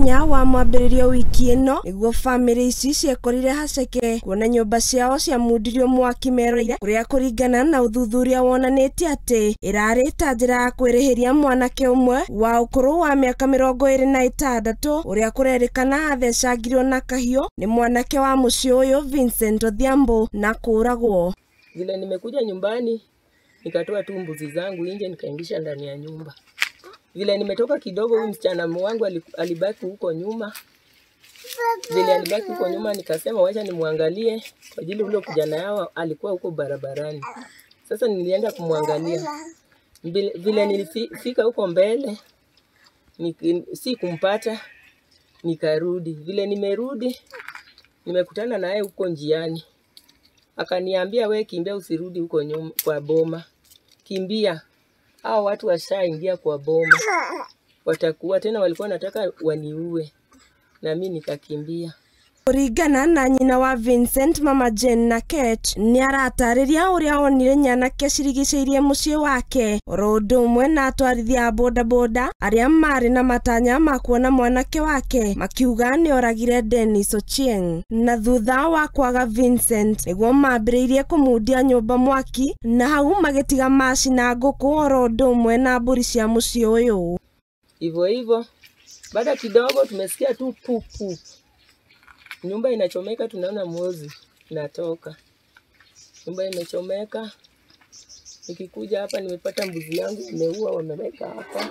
Mũthenya wa mwambĩrĩrio wiki ĩno nĩguo bamĩrĩ ici ciekorire haceke kuona nyũmba ciao ciamundirio mwaki meroreire kũrĩa kũringana na ũthuthuria wonanĩtie atĩ ĩrarĩ ta njĩra ya kwĩrĩhĩria mwanake ũmwe wa ũkũrũ wa mĩaka 26 ũrĩa kũrerĩkana athecangirwo na kahiũ nĩ mwanake wa mũciĩ ũyũ Vincent Odhiambo na kũragwo. Vile nimekuja nyumbani nikatoa tu mbuzi zangu nje nikaingisha ndani ya nyumba. Vile nimetoka kidogo, huyu msichana wangu alibaki huko nyuma. Vile alibaki huko nyuma nikasema wacha nimwangalie kwa ajili ule kijana yao alikuwa huko barabarani. Sasa nilienda kumwangalia. Vile nilifika huko mbele si kumpata, nikarudi. Vile nimerudi nimekutana naye huko njiani. Akaniambia we kimbia, usirudi huko nyuma kwa boma. Kimbia. Hao watu washaingia kwa boma. Watakuwa tena, walikuwa wanataka waniue. Na mimi nikakimbia. Kũringana na nyina wa Vincent, Mama Jane Nakech, nĩ aratarĩria ũrĩa onire nyanake cirigicĩirie mũciĩ wake oro ũndũ ũmwe na atwarithia a bodaboda arĩa marĩ na matanya ma kuona mwanake wake makiuga nĩ oragire Dennis Ochieng. Na thutha wa kwaga Vincent nĩguo mambĩrĩirie kũmundia nyũmba mwaki na hau magĩtiga macina ngũkũ oro ũndũ ũmwe na mbũri cia mũciĩ ũyũ. Hivyo hivyo baada kidogo tumesikia tu pu pu, nyumba inachomeka, tunaona moshi inatoka, nyumba imechomeka. Nikikuja hapa nimepata mbuzi yangu imeua, wameweka hapa.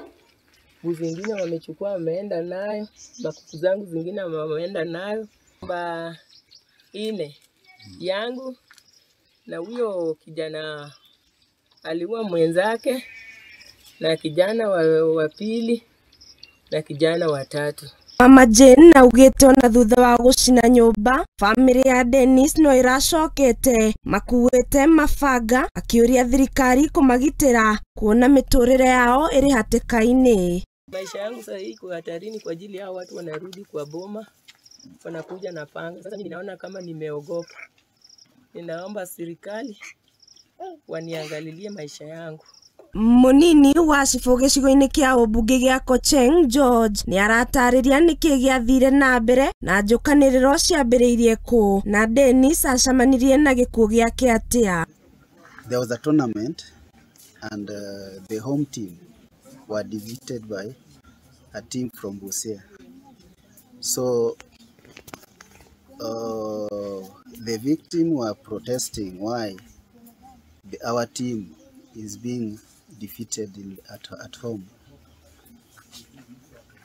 Mbuzi zingine wamechukua wameenda nayo, makuku zangu zingine wameenda nayo. Nyumba 4 yangu na huyo kijana aliua mwenzake, na kijana wa pili na kijana wa tatu. Mama Jane augĩte ona thutha wa gũcina nyũmba bamĩrĩ ya Dennis no ĩracokete makuĩte mabanga, akĩũria thirikari kũmagitĩra kuona mĩtũrĩre yao ĩrĩ hatĩka-inĩ. Maisha yangu sasa iko hatarini kwa ajili ya watu wanarudi kwa boma, wanakuja na panga. Sasa ninaona kama nimeogopa. Ninaomba serikali waniangalilie maisha yangu. Munini wa cibũ gĩcigo-inĩ kĩa ũmbunge gĩa Kocheng George nĩ aratarĩria nĩkĩ gĩathire na mbere na njũkanĩrĩro ciambĩrĩirie kũ na Dennis acemanirie na gĩkuũ gĩake atĩa. There was a tournament and the home team were defeated by a team from Busia. So the victim were protesting why our team is being defeated at home.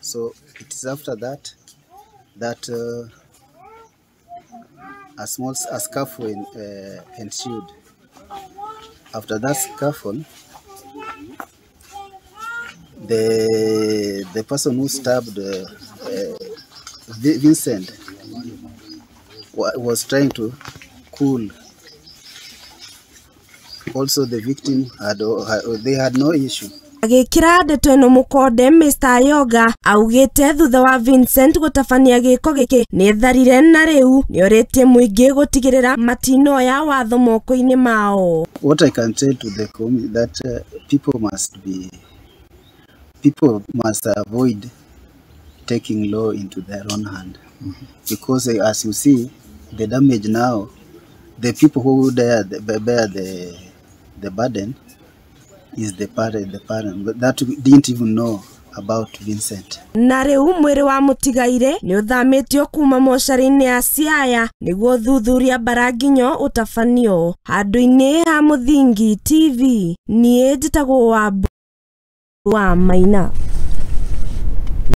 So it is after that that a small scuffle ensued. After that scuffle, the person who stabbed Vincent was trying to cool. Also, the victim they had no issue. Agĩkĩra ndeto ĩno mũkonde, Mr Yoga augĩte thutha wa Vincent gũtabania gĩko gĩkĩ nĩetharire na rĩu nĩorĩtie mũingĩ gũtigĩrĩra matinoya watho moko-inĩ mao. What I can tell to the community that people must avoid taking law into their own hand, because as you see the damage now, the people who bear the burden is the parent, but that didn't even know about Vincent. Na rĩu mwĩrĩ wa mũtigaire nĩ ũthamĩtio kuma mocarĩ-inĩ ya Siaya nĩguo thuthuria Mbaranginyo ũtabanio. Handũ-inĩ ha Mũthingi TV, niĩ njĩtagwo Wambũ wa Maina.